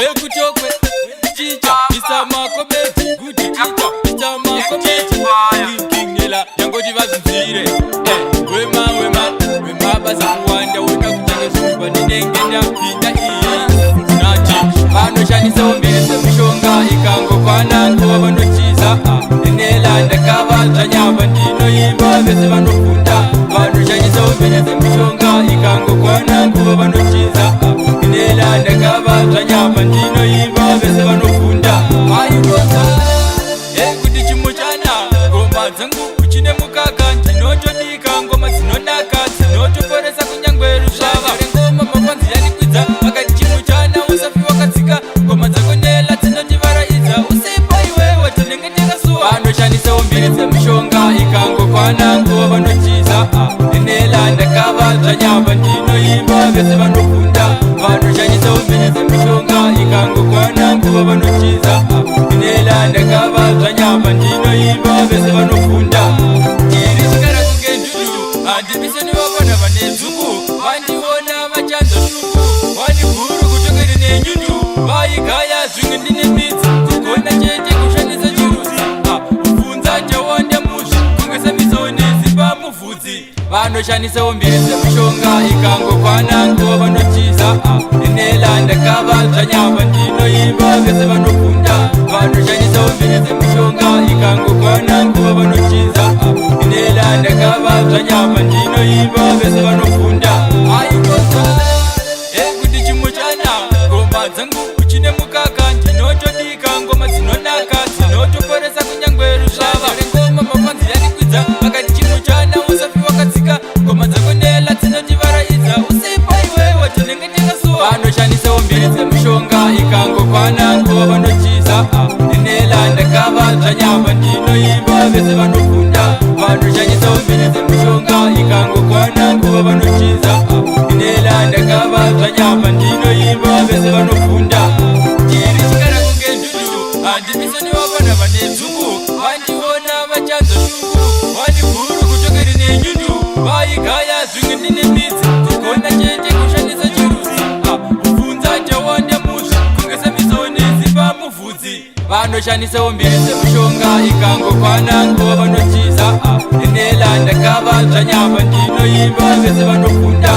Wekutokwe teacher, Mr. Makometi, good teacher, Mr. Makometi, King King Nela, yangoti vazvinzwire. Wema wema wemabasa kuwanda, wona kutanga zvinhu pandinenge ndapinda iyi nati vanoshandisawo mbiri dzemishonga, ikangokwana nguva vanochiza. Nela ndakavadzvanyamba, ndinoimba vese vanobvunda. Vanoshandisawo mbiri dzemishonga, ikangokwana nguva vanochiza. Nela ndakavadzvanyamba, ndinoimba vese vanobvunda. Airoza kuti chimuchana, ngoma dzangu uchine mukaka, ndinotodika ngoma dzinonaka, dzinotoporesa kunyangwe rusvava. Ngoma mafanzi yandikwidza, vakati chimuchana usafi wakadzika, ngoma dzako Nela dzinotivaraidza, usipo iwewe tinenge takasuwa. Vanoshandisawo mbiri dzemishonga, ikangokwana nguva vanochiza. Nela ndakavadzvanyamba, ndinoimba vese vanobvunda. Vanoshandisawo mbiri dzemishonga, ikangokwana nguva vanochiza. Nela ndakavadzvanyamba, ndinoimba vese vanobvunda. Tiri chikara kunge ndudu, handibiseni vapana vane dzungu, vandiona vachanzwa shungu, vaniguru kutokere nenyundu, vaigaya zvimwe ndine midzi, kugona chete kushandisa chirudzi, kubvunza chawanda muzvi kunge Samisoni simba muvhudzi. Vanoshandisawo mbiri dzemishonga, ikangokwana nguva vanochiza. Nela ndakavadzvanyamba, ndinoimba vese vanobvunda. Vanoshandisawo mbiri dzemishonga, ikangokwana nguva vanochiza. Nela ndakavadzvanyamba, ndinoimba vese vanobvunda. Airoza kuti chimuchana, ngoma dzangu uchine mukaka, ndinotodika ngoma dzinonaka, dzinotoporesa kunyangwe rusvava. Ngoma mafanzi yandikwidza, vakati chimuchana usafi wakadzika, ngoma dzako Nela dzinotivaraidza, usipo iwewe tinenge takasuwa. Vanoshandisawo mbiri dzemishonga, ikangokwana nguva vanochiza. Nela ndakavadzvanyamba, ndinoimba vese vanobvunda. Vanoshandisawo mbiri dzemishonga, ikangokwana nguva vanochiza. Nela ndakavadzvanyamba, ndinoimba vese vanobvunda. Tiri chikara kunge ndudu, handibiseni vapana vane dzungu, vandiona vachanzwa shungu, vaniguru kutokere nenyundu, vaigaya zvimwe ndine midzi, kugona chete kushandisa chirudzi, kubvunza chawanda muzvi kunge Samisoni simba muvhudzi. Vanoshandisawo mbiri dzemishonga, ikangokwana nguva vanochiza. Nela ndakavadzvanyamba, ndinoimba vese vanobvunda.